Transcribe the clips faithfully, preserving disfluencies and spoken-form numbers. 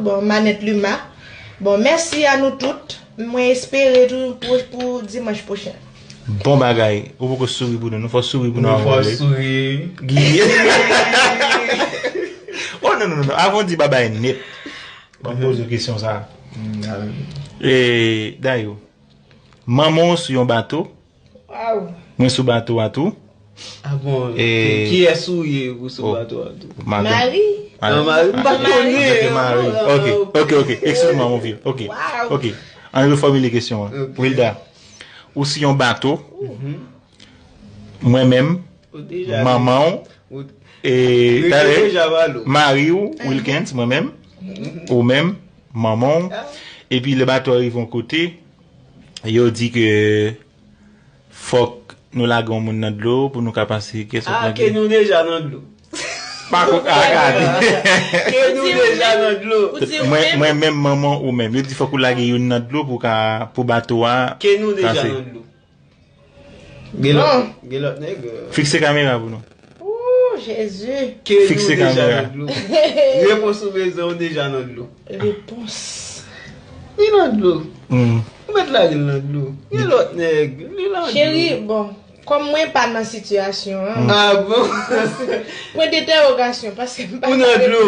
Bon, Manèt Luma. Bon, mèsi a nou tout. Mwen espere tou pou, pou dimanch pwochen. Bon bagay. Ou poko souri pou nou. Nou fò souri pou nou. Nou fò souri. Guy. Oh, non, non, non, non. Avan w di babay nèt, ban m poze w kesyon sa. E, Dayou, manman w sou yon bato. Mwen sou bato a tou. Ah bon, kiyès ou ye pou sou bato a tou? Madanm. Mari. Ah, mari, m pa konnen. Mari. Ok, ok, ok. Excuse-moi, mon vieux. Ok, ok. Ann refòmile kesyon an. Wilda, ou sou yon bato. Mwen menm, manman w, e, mari w, Wilkens, mwen menm, ou menm, manman w. Epi lè bato a rive yon kote, yo di ke fòk nou lage yon moun nan dlo pou nou ka pase kès. Ah, ke nou deja nan dlo. Pa ko-, ah, gade. Ke nou deja nan dlo. Mwen, mwen menm, manman ou menm. Yo di fòk ou lage youn nan dlo pou ka, pou bato a. Ke nou deja nan dlo. Gen lòt, gen lòt nèg. Fikse kamera pou nou. Ooh, Jezi. Ke nou deja nan dlo. Repons ou bezwen, ou deja nan dlo. Repons. Li nan dlo. Ou mèt lage l nan dlo. Gen lòt nèg, li nan dlo. Cheri, bon, kòm mwen pa nan sitiyasyon an. Ah bon? Pwen dentèwogasyon, paske m pa. Ou nan dlo.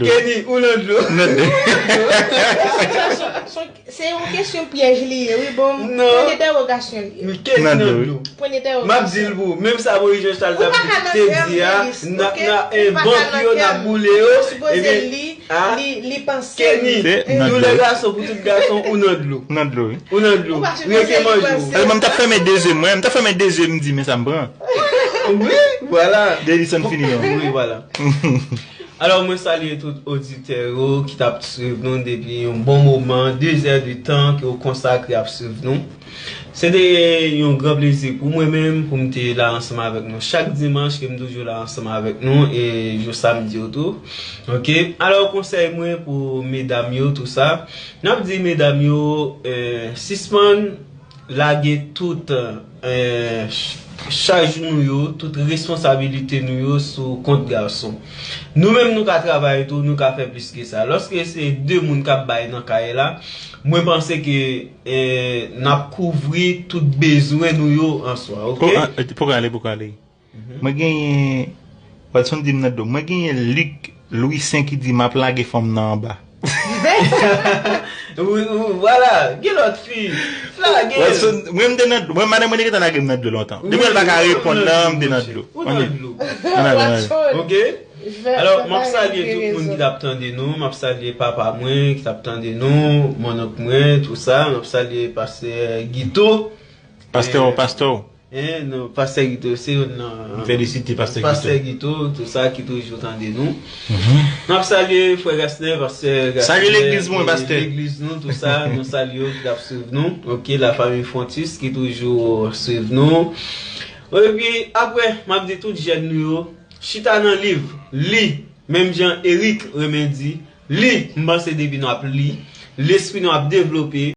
Kenny, ou nan dlo. Sitiyasyon, se yon kesyon pyèj li ye, wi, bon, pwen dentèwogasyon li ye. Kenny nan dlo. Pwen dentèwogasyon. M ap di l pou ou, menm sa Moïse Jean Charles te di a, n ap nan bank yo, n ap boule yo, epi li, li panse. Kenny, nou lè gason pou tout gason, ou nan dlo. Nan dlo, wi. Ou nan dlo. Rete manje ou. Alò, mwen, m t ap fèmen de zye, mwen. M t ap fèmen de zye, m di, men sa m pran. Wi, vwala. Davidson fini, non? Wi, vwala. Alò, mwen salye tout oditè yo ki t ap swiv nou depi yon bon moman, de zè de tan ke yo konsakre ap swiv nou. Se te yon gran plezi pou mwen menm, pou m te la ansanm avèk nou chak dimanch, ke m toujou la ansanm avèk nou, e jou samdi yo tou. Ok? Alò, konsèy mwen pou medam yo, tou sa, n ap di medam yo, eh, sispann lage tout, eh, ch-, chaj nou yo, tout responsabilite nou yo sou kont gason. Nou menm, nou ka travay tou, nou ka fè plis ke sa. Lòske se de moun k ap bay nan kay la, mwen panse ke, eh, n ap kouvri tout bezwen nou yo an swa, ok? Pou, ah, pou ale, pou ale. Mwen genyen, Watson di m nan dlo. Mwen genyen Luc Louis Saint ki di m ap lage fanm nan anba. Wi, wi, vwala, gen lòt fi. Lage. Watson, mwen m te nan dlo. Mwen, madanm mwen te gentan lage m nan dlo lontan. Depi l pa ka reponn nan, m te nan dlo. Ou nan dlo. Ann ale, ann ale. Ok? Alò, m ap salye tout moun ki t ap tande nou. M ap salye papa mwen ki t ap tande nou, mannonk mwen, tou sa. M ap salye pastè Guito. Pastè, pastè. Eh, non, pastè Guito, se youn nan. M felisite pastè Guito. Pastè Guito, tou sa ki toujou tande nou. N ap salye frè Gasner, pastè Gasner. Salye legliz mwen, pastè. Legliz nou, tou sa, nou salye yo ki t ap swiv nou. Ok, la famille Fontis ki toujou swiv nou. Epi, apre, m ap di tout jèn nou yo, chita nan liv, li, menm jan Eric renmen di, li, m panse depi nou ap li, lespri nou ap devlope,